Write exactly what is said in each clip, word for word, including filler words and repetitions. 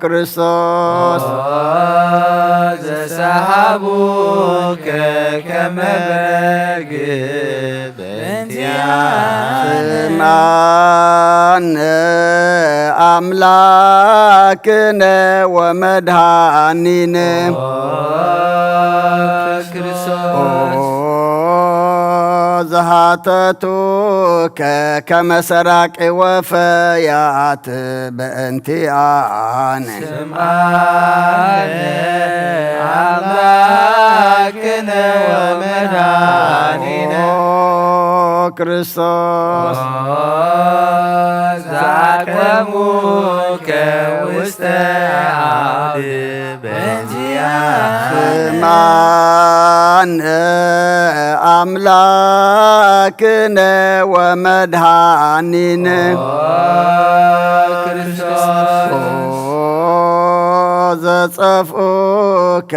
ክርስቶስ። ዘሰሃቡከ ከመ በግ በእንቲአነ። ስምዓነ አምላክነ ወመድኃኒነ። ክርስቶስ። ዘሃተቱከ ከመ ሰራቂ ወፈያት በእንቲአነ። ስምዓነ አምላክነ ወመድኃኒነ። ክርስቶስ። ዘአቅደሙከ ውስተ አድብ በእንቲአነ። ስምዓነ አምላክነ ወመድኃኒነ። ክርስቶስ። ዘጸፍኡከ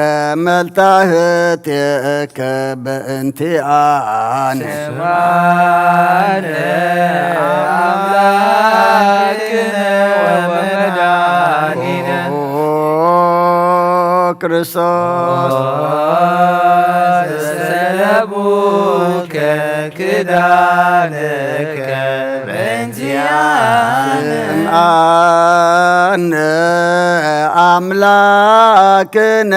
መልታህቴከ በእንቲአነ። ስምዓነ አምላክነ ወመድኃኒነ። ክርስቶስ። ዘሰለቡከ ክዳነከ በእንቲአነ። ስምዓነ አምላክነ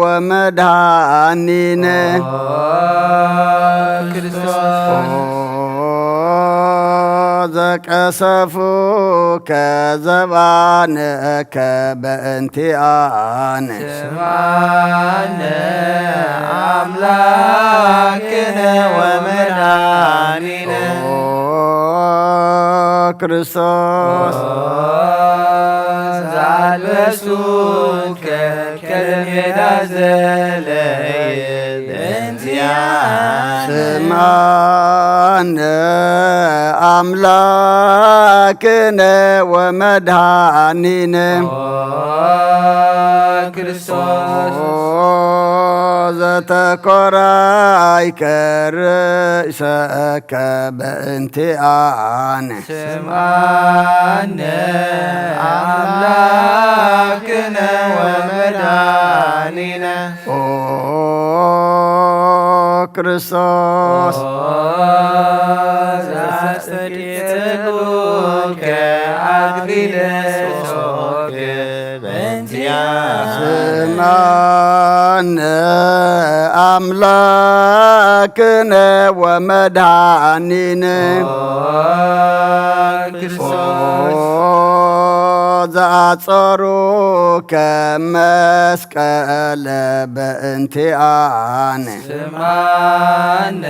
ወመድኃኒነ። ክርስቶስ። ዘቀሰፉከ ዘባነከ በእንቲአነ። ስምዓነ አምላክነ ወመድኃኒነ። ክርስቶስ። ዘአልበሱከ ከለሜዳ ዘለየ በእንቲአነ። ስምዓነ አምላክነ ወመድኃኒነ። ክርስቶስ። ዘተኮራይከ ርእሰከ በእንቲአነ። ስምዓነ አምላክነ ወመድኃኒነ። ኦ ክርስቶስ። ዘአስተርኤ ጸድሎከ አክሊለ ጾርክ በእንቲአነ። ስምዓነ አምላክነ ወመድኃኒነ። ክርስቶስ። ዘአጸሩከ መስቀለ በእንቲአነ። ስምዓነ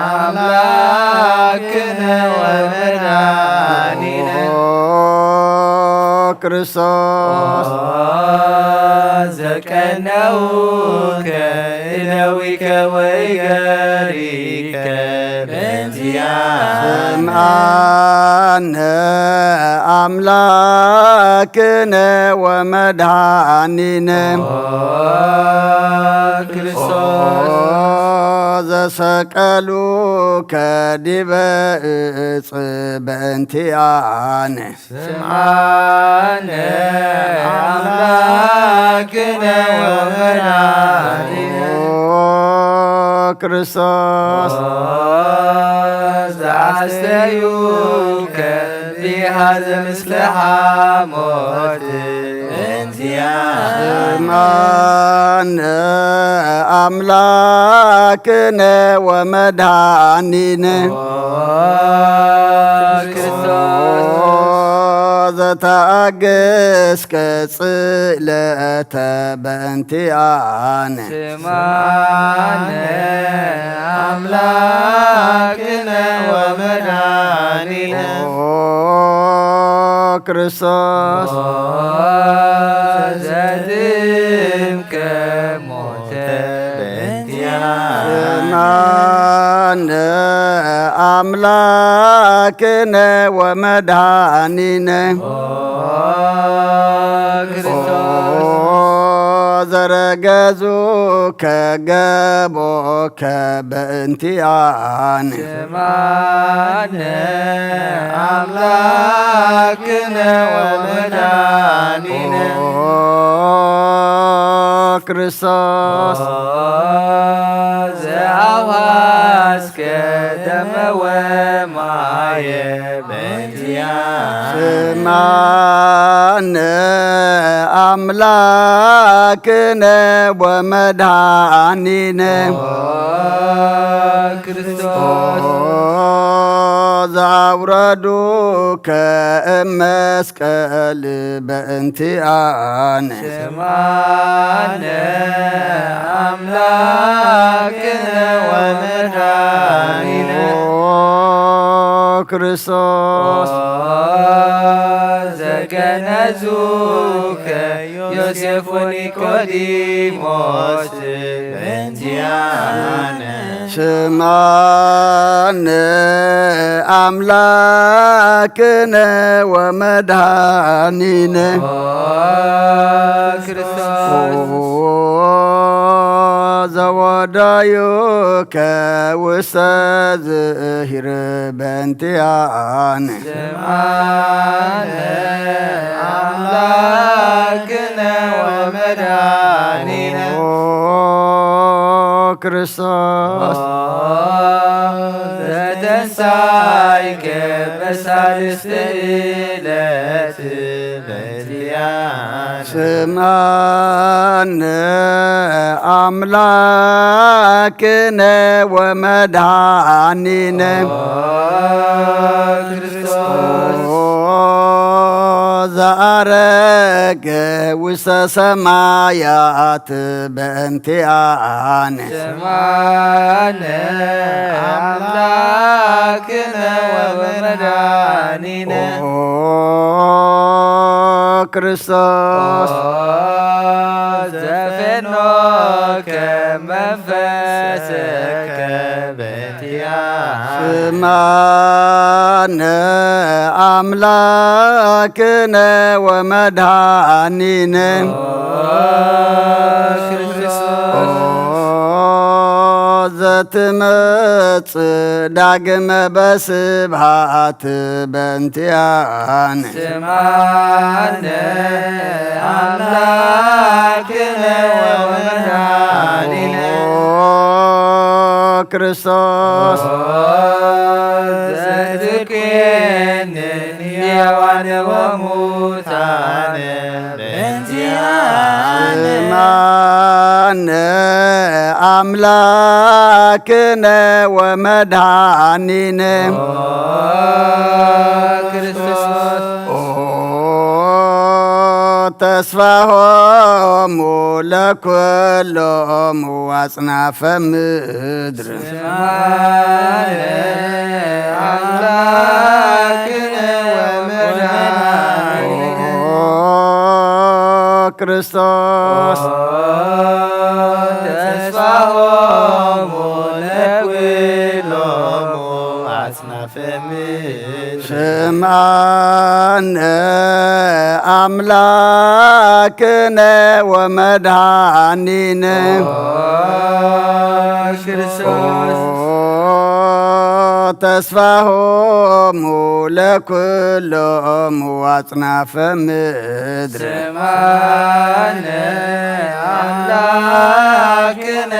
አምላክነ ወመድኃኒነ። ክርስቶስ። ዘቀነውከ እደዊከ ወእገሪከ በእንቲአነ። ስምዓነ አምላክነ ወመድኃኒነ። ክርስቶስ። ዘሰቀሉከ ዲበ እጽ በእንቲአነ። ስምዓነ አምላክነ ወመድኃኒነ። ኦ ክርስቶስ። ዘአስተዩከ ቢሃ ዘምስለ ሐሞት በእንቲአነ። ስምዓነ አምላክነ ወመድኃኒነ። ክርስቶስ። ዘተአገስከ ጽእለተ በእንቲአነ። ስምዓነ አምላክነ ወመድኃኒነ። ኦ ክርስቶስ። ዘትምከ ሞተ በእንቲአነ። ስምዓነ አምላክነ ወመድኃኒነ። ኦ ክርስቶስ። ኦ ረገዙከ ገቦከ በእንቲአነ። ስምዓነ አምላክነ ወመድኃኒነ። ኦ ክርስቶስ። ኦ ዘአውሐዝከ ደመ ወማየ በእንቲአነ። ስምዓነ አምላክነ ወመድኃኒነ። ኦ ክርስቶስ። ኦ ዘአውረዱከ እመስቀል በእንቲአነ። ስምዓነ አምላክነ ወመድኃኒነ። ኦ ክርስቶስ። ኦ ዘገነዙከ ዮሴፍ ወኒቆዲሞስ በእንቲአነ። ስምዓነ አምላክነ ወመድኃኒነ። ኦ ክርስቶስ። ኦ ዘወደዩከ ውስተ ዝሂር በእንቲአነ። ስምዓነ አምላክነ ወመድኃኒነ። ኦ ክርስቶስ። ኦ ዘተንሳእከ በሳልስት ዕለት በእንቲአነ። ስምዓነ አምላክነ ወመድኃኒነ። ኦ ክርስቶስ። ኦ ዘዐረገ ውስተ ሰማያት በእንቲአነ። ስምዓነ አምላክነ ወመድኃኒነ። ኦ ክርስቶስ። ኦ ዘፌኖከ መንፈስከ በእንቲአነ። ስምዓነ አምላክነ ወመድኃኒነ። ኦ ክርስቶስ። ኦ ዘትመጽእ ዳግመ በስብሐት በእንቲአነ። ስምዓነ አምላክነ ወመድኃኒነ። ኦ ክርስቶስ። ኦ ዘትኩየንን ሕያዋነ ወሙታነ በእንቲአነ። ስምዓነ አምላክነ ወመድኃኒነ። ኦ ክርስቶስ። ኦ ተስፋሆሙ ለኩሎሙ አጽናፈ ምድር። ስምዓነ አምላክነ ወመድኃኒነ። ኦ ክርስቶስ። ኦ ተስፋሆሙ ለኩሎሙ አጽናፈ ምድር። ስምዓነ አምላክነ ወመድኃኒነ። ኦ ክርስቶስ። ኦ ተስፋሆሙ ለኩሎሙ አጽናፈ ምድር። ስምዓነ አምላክነ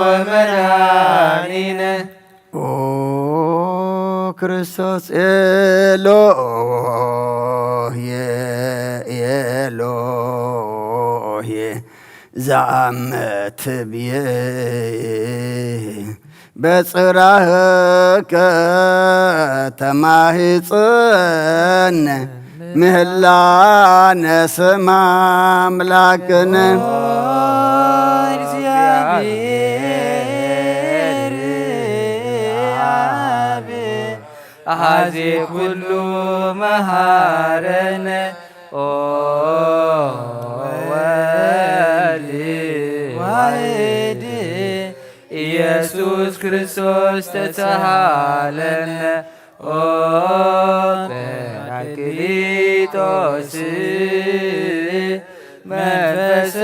ወመድኃኒነ። ኦ ክርስቶስ ኤሎሄ፣ ኤሎሄ ዘአመ ትቤ በጽራህከ ተማሂጸነ ምህላነ ስማ አምላክነ። ኦ እግዚአብሔር አብ አሐዜ ኩሉ መሐረነ። ኦ ወልድ ዋሕድ ኢየሱስ ክርስቶስ ተሳሃለነ። ኦ ጰራቅሊጦስ መንፈሰ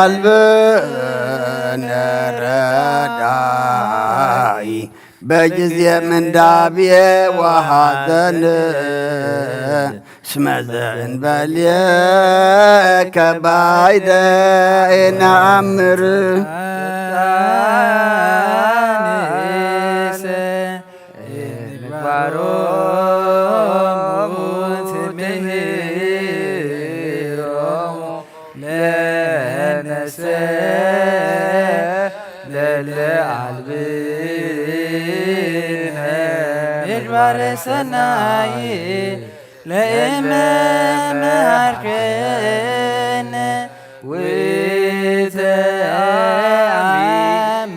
አልብነ ረዳኢ በጊዜ ምንዳቤ ወሐዘን እስመ ዘእንበሌከ ባይደ ኢነአምር። ለነሰ ለለዓልብነ ምግባረ ሰናይ ለእመ መሃርከነ ውእተ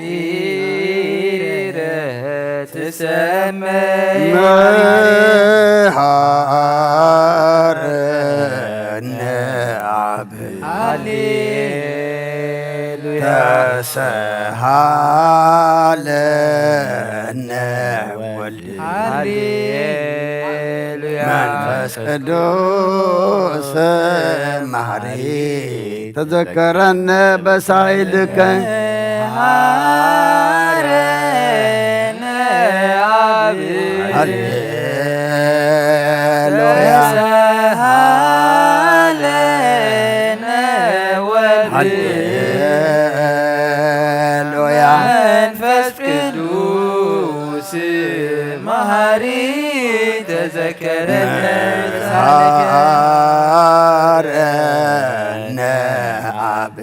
አሚረ ትሰመ መሃረነ አብ። ሃሌሉያ። ተሰሃለነ ወልድ። ሃሌሉያ። መንፈስ ቅዱስ መሐሪ ተዘከረነ በሳይልከ። መሃረነ አብ። ሃሌሉያ። ተሰሃለነ ወልድ። ሃሌሉያ። መንፈስ ቅዱስ መሐሪ ተዘከረነ በሳይልከ። መሃረነ አብ።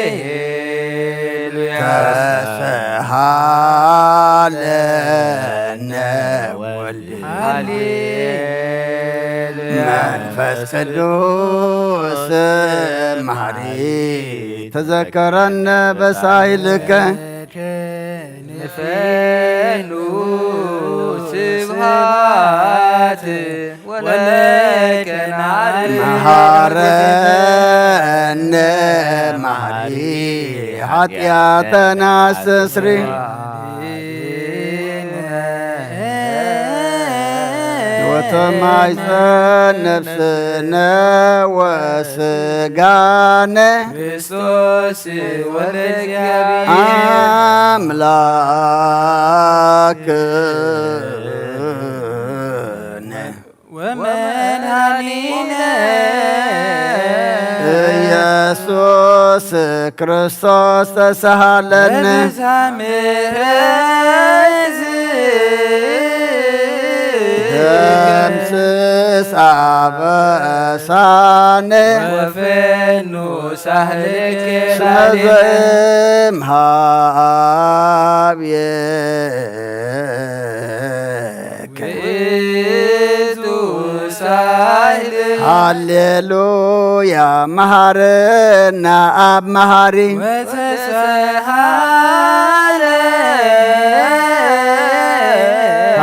ሃሌሉያ። ተሰሃለነ ወልድ። ሃሌሉያ። መንፈስ ቅዱስ መሐሪ ተዘከረነ በሳይልከ። ንፈኑ ስብሐት ወለከ ናርግ። መሃረነ መሐሪ ኃጢአተነ አስተስሪ። ወተማይጸን ነፍስነ ወስጋነ ክርስቶስ ወልደ እግዚአብሔር አምላክነ ወመድኃኒነ ኢየሱስ ክርስቶስ ተሳሃለነ። በብዝኃ ምሕረትከ ደምስስ አበሳነ ወፈኑ ሳህልከ እስመ ላዕሌነ። ዘእምሃብየ ውእቱ ሳህል። ሃሌሉያ። መሐረነ አብ መሐሪ። ወተሰሃለ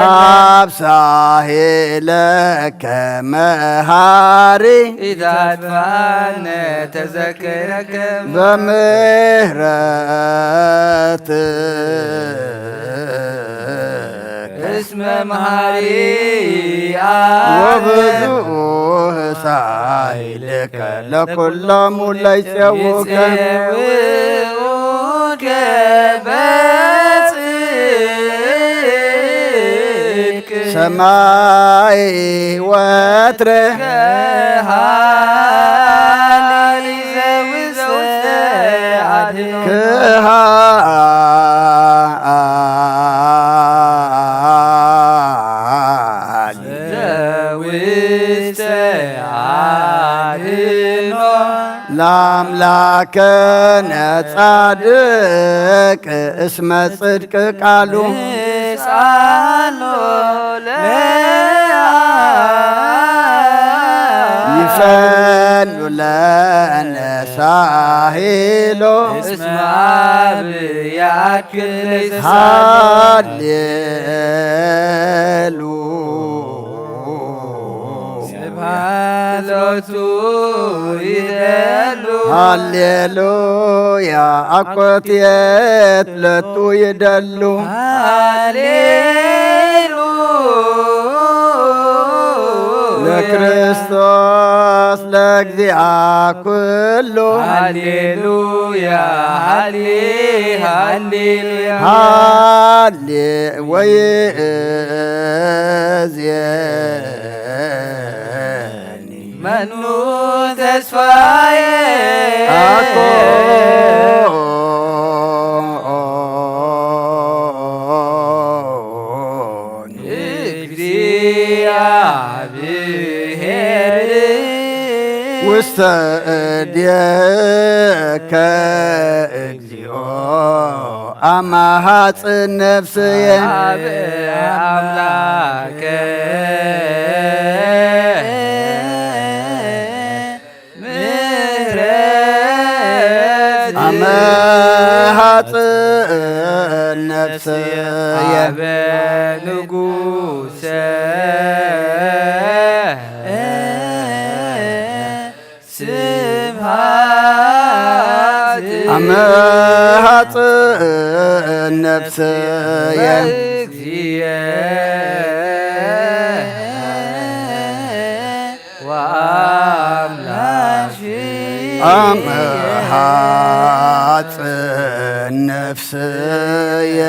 አብ ሳህልከ መሐሪ። ኢታጥፍአነ ተዘክረከ በምህረት እስመ መሐሪ አብ። ወብዙሕ ሳህልከ ለኩሎሙ ለይጼውከ። ይጼውከ በጽድቅ ሰማይ ወትረ። ከሃሊ ዘውስተ አድኖ። ከሃሊ ዘውስተ አድኖ። ለአምላክነ ጻድቅ እስመ ጽድቅ ቃሉ። ንስአሎ ለአብ። ይፈኑ ለነ ሳህሎ። እስመ አብ ያክል ሳህሎ። ሃሌሉ ስብሐት ሎቱ ይደሉ። ሃሌሉያ አኮቴት ለቱ ይደሉ። ሃሌሉ ለክርስቶስ ለእግዚአ ኩሉ። ሃሌሉያ፣ ሃሌ፣ ሃሌሉያ። ሃሌ ወይእዜኒ መኑ ተስፋየ። አኮ ውስተ እዴከ እግዚኦ አማሃጽን ነፍስየ። አምላከ ምህረት አመ ሀጽን ነፍስየ። አበ ንጉሰ ስብሐት አመ ሀጽን ነፍስየ። እግዚእ ወአምላክ አመ ሀጽን ነፍስየ።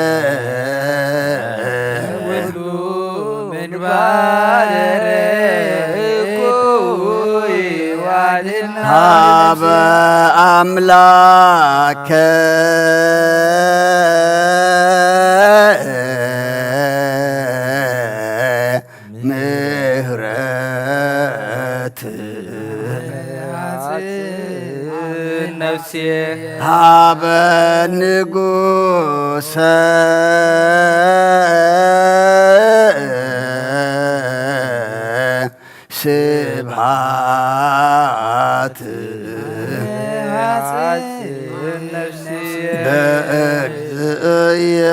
ኩሉ ምግባር እኩይ ዋድና ሀበ አምላከ ምህረት ነፍስየ ሀበ ንጉሰ ስብሐት በእግዚእየ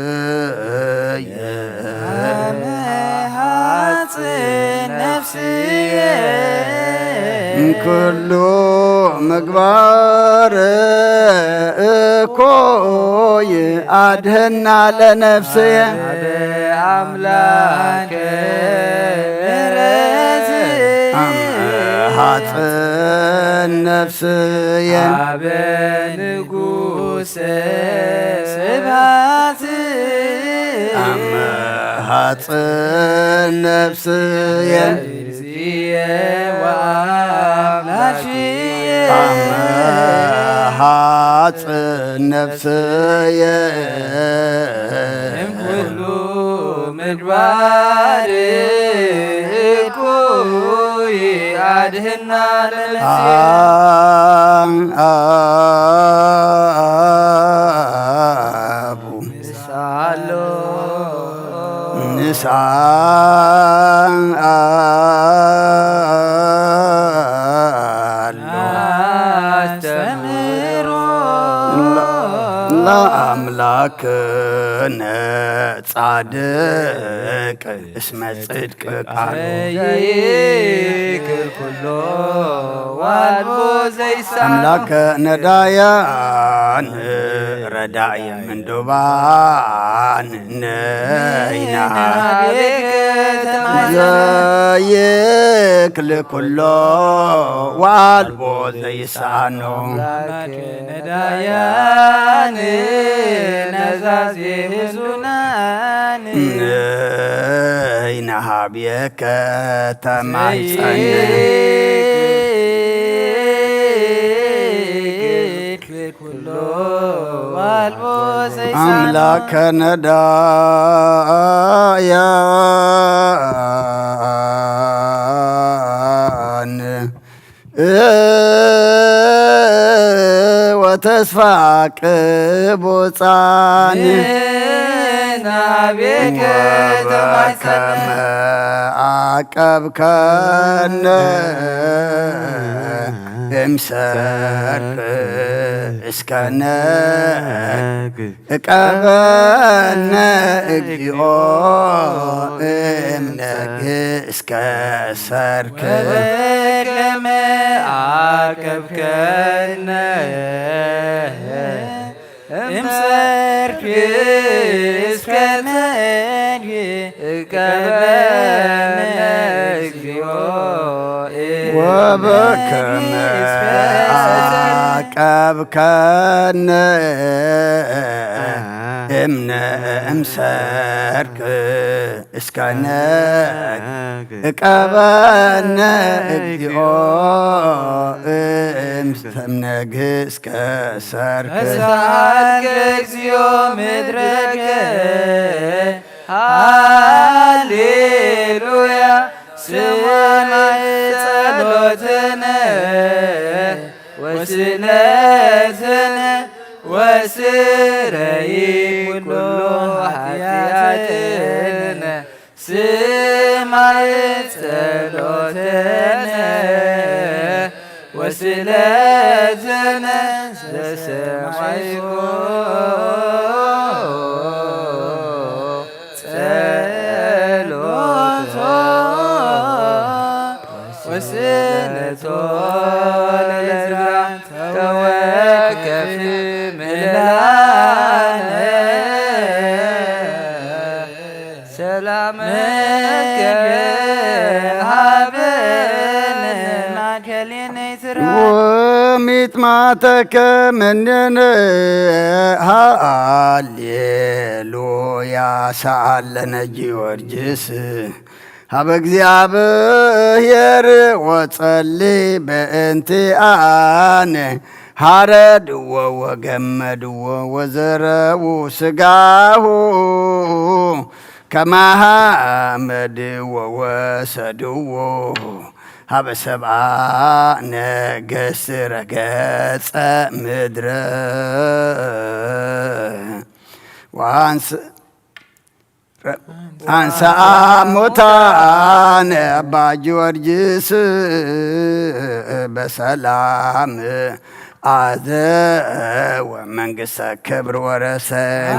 ወአምላክየ። አመ ሀጽን ነፍስየ እምኩሉ ምግባር እኩይ አድህና ለነፍስየ። ሀበ አምላከ ምህረት አመ ሀጽን ነፍስየ ሀበ ንጉሰ ስብሐት አመ ሀጽን ነፍስየ እግዚእየ ወአምላክየ አመ ሀጽን ነፍስየ እምኩሉ ምግባር እኩይ አድህና ለነፍስየ። አቡ ንስአሎ ንስአሎ አስተምሮ ለአምላክነ ጻድቅ እስመ ጽድቅ ቃሉ ዘይክል ኩሎ ወአልቦ ዘይሳን። አምላከ ነዳያን ረዳኢ ምንዱባን ነይና። ዘይክል ኩሎ ወአልቦ ዘይሳኖ። አምላከ ነዳያን ነዛዜ ሕዙናን። ነይና ሀብየከ ተማሕጸን። ዘይክል ኩሎ ወአልቦ ዘይሳኖ። አምላከ ነዳያን ወተስፋ ቅቡጻን። ናቤከ ተማሕጸነ። ወከመ አቀብከነ እምሰርክ እስከ ነግ እቀበነ እግዚኦ እምነግ እስከ ሰርክ። ወበከመ አቀብከነ እምሰርክ እስከ ነግህ እቀበነ እግዚኦ ወበከመ አቀብከነ እምነ እምሰርቅ እስከ ነግህ እቀበነ እግዚኦ እምነግህ እስከ ሰርክ። ተሳሃልከ እግዚኦ ምድረከ ሃሌሉያ ስማዕ ጸሎተነ ወስእለተነ ወስረይ ኩሎ ኃጢአተነ። ስማዕ ጸሎተነ ወስእለተነ ዘሰማዕኮ ጸሎቶ ወስእለቶ ለዕዝራ ተወከፍ ምህላነ። ሰላመከ ሀበነ ማእከሌነ ይትረክ ወሚጥማተከ ምኔነ። ሃሌሉያ ሰአለነ ጊዮርጊስ ሀበ እግዚአብሔር ወጸሊ በእንቲአነ ሀረድዎ ወገመድዎ ወዘረው ስጋሁ ከመ ሐመድዎ ወሰድዎ ሀበ ሰብአ ነገስት ረገጸ ምድረ ወአንስ አንሳ ሙታነ አባ ጊዮርጊስ በሰላም አዘወ መንግስተ ክብር ወረሰ።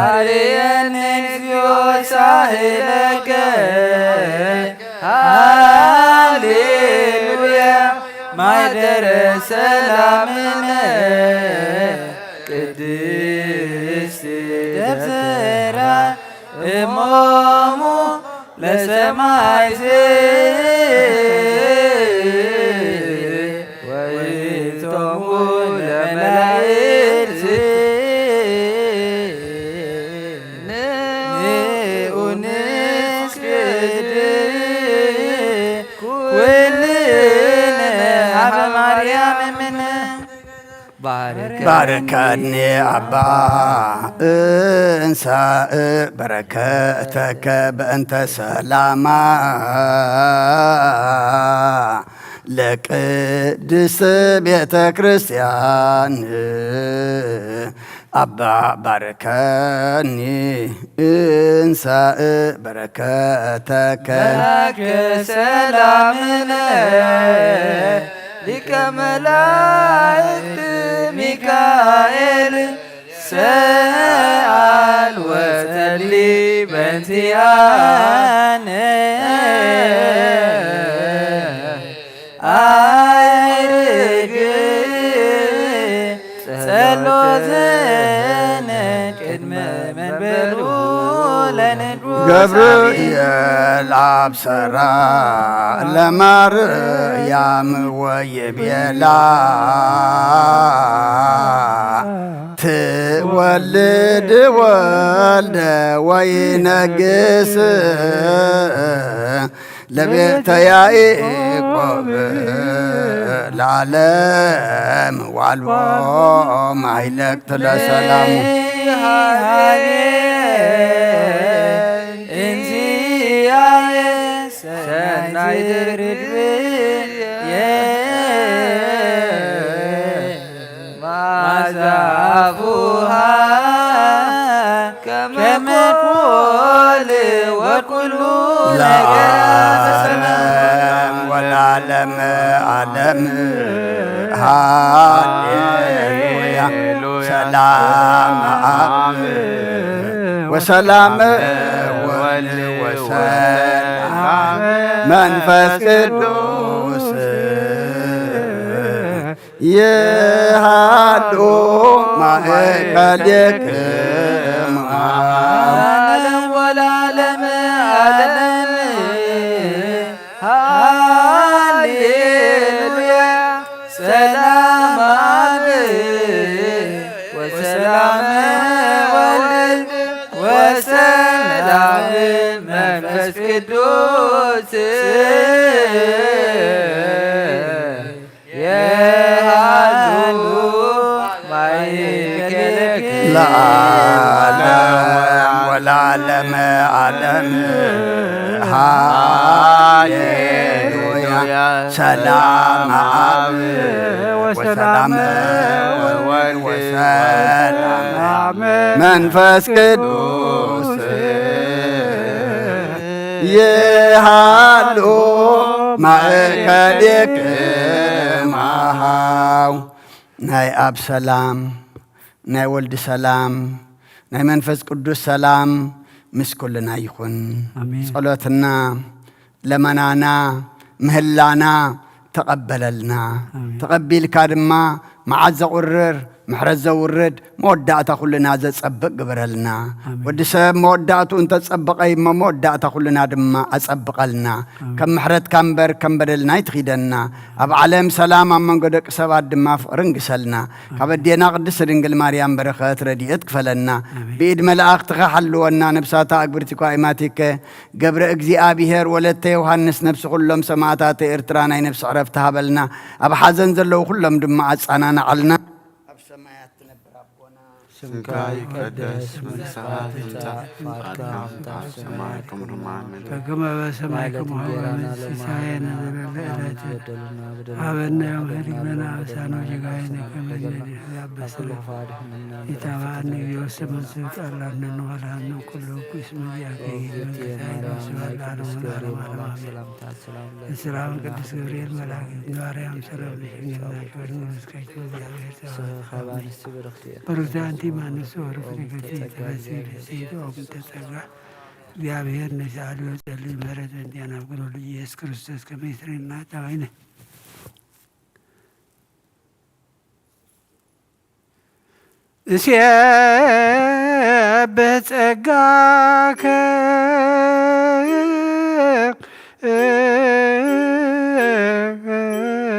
አርየነ እግዚኦ ሳህለከ ሃሌሉያ ማደረ ሰላምነ ቅድስት ደብተራ እሞሙ ለሰማዕት ወይእቶሙ ለመላእክት ንዑ ንስግድ ኩልነ ሀበ ማርያም እምነ። ባርከኒ አባ እንሳእ በረከተከ በእንተ ሰላማ ለቅድስት ቤተ ክርስቲያን። አባ ባርከኒ እንሳእ በረከተከ መላከ ሰላምነ ሊቀ መላእክት ሚካኤል ሰአል ወጸሊ በእንቲአነ። አይርግ ጸሎትነ ቅድመ መንበሩ ለንጉሥ ገብርኤል አብሰራ ለማርያም ወይቤላ ትወልድ ወልደ ወይነግስ ለቤተ ያዕቆብ ለዓለም ዋልቦ ማይለቅት ለሰላሙ። እንዚያየ ሰናይ ድርግብየ ማዛፉሃ ከመ ኮል ወኩሉ ነገር ለዓለም ወለዓለመ ዓለም። ሃሌሉያ። ሰላም አብ ወሰላም ወልድ ወሰላም መንፈስ ቅዱስ ይሃሉ ማእከሌክሙ። ዓለም ወለዓለመ ዓለም። ሃሌሉያ። ሰላም አብ ወሰላም ወልድ ወሰላም መንፈስ ቅዱስ የሃሉ ማእከሌክሙ። ለዓለም ወለዓለመ ዓለም። ሃሌሉያ። ሰላም አብ ወሰላም ወወልድ ወሰላም መንፈስ ቅዱስ ይሃሉ ማእከሌክሙ። ናይ አብ ሰላም፣ ናይ ወልድ ሰላም፣ ናይ መንፈስ ቅዱስ ሰላም ምስ ኩልና ይኹን። አሜን። ጸሎትና፣ ለመናና፣ ምህላና ተቀበለልና። አሜን። ተቀቢልካ ድማ መዓት ዘቁርር፣ ምሕረት ዘውርድ፣ መወዳእታ ኩልና ዘጸብቅ ግበረልና። አሜን። ወዲ ሰብ መወዳእትኡ እንተ ጸበቀ እሞ መወዳእታ ኩልና ድማ አጸብቀልና። አሜን። ከም ምሕረትካ እምበር ከም በደልና ኣይትኺደና። ኣብ ዓለም ሰላም ኣብ መንጎ ደቂ ሰባት ድማ ፍቅሪ እንግሰልና። ካብ ኣዴና ቅድስት ድንግል ማርያም በረኸት ረድኤት ክፈለና። ኣሜን። ብኢድ መላእኽትኻ ሓልወና፣ ነብሳታ ኣግብርቲ ኳኢማቲከ ገብረ እግዚኣብሔር ወለተ ዮሃንስ ነብሲ ኩሎም ሰማእታተ ኤርትራ ናይ ነብሲ ዕረፍቲ ሃበልና። ኣብ ሓዘን ዘለዉ ኩሎም ድማ ኣጻናንዓልና። ኣብ ሰማያት ትነብር ኣቦና ስምካ ይቀደስ፣ መንግስትኻ ትምጻእ፣ ፈቃድካ ትኹን ኣብ ሰማይ ከምኡ ድማ ኣብ ምድሪ። በከመ በሰማይ ከማሁ በምድር ሲሳየነ ዘለለ ዕለትነ ሀበነ ዮም ሀድግ ለነ አበሳነ ወጌጋየነ ከመ ንሕነኒ ለነ አበሰነ ኢታብአነ እግዚኦ ውስተ መንሱት አላነኑ ወለሃነ ኩሉ ኩስ መያከ መንግስት ኃይል ወስብሐት ለዓለሙ ለዓለሙ አሜን። ሰላም ቅዱስ ገብርኤል መልአክ ማርያም ሰላም ለኪ ድንግል ነሽ ወድንግል ስጋኪ ወእግዚአብሔር ሰላም። ብሩክት አንቲ እማንሱ ወርፍሬ ከርሥኪ ተፈሲ ብስይት ኦም ተጸጋ እግዚአብሔር ነሳሉ ወጸልይ ምህረት እንዲያና ብሎ ልጅ ኢየሱስ ክርስቶስ ከመ ይስረይ እና ጣባይነ እሴብህ ጸጋከ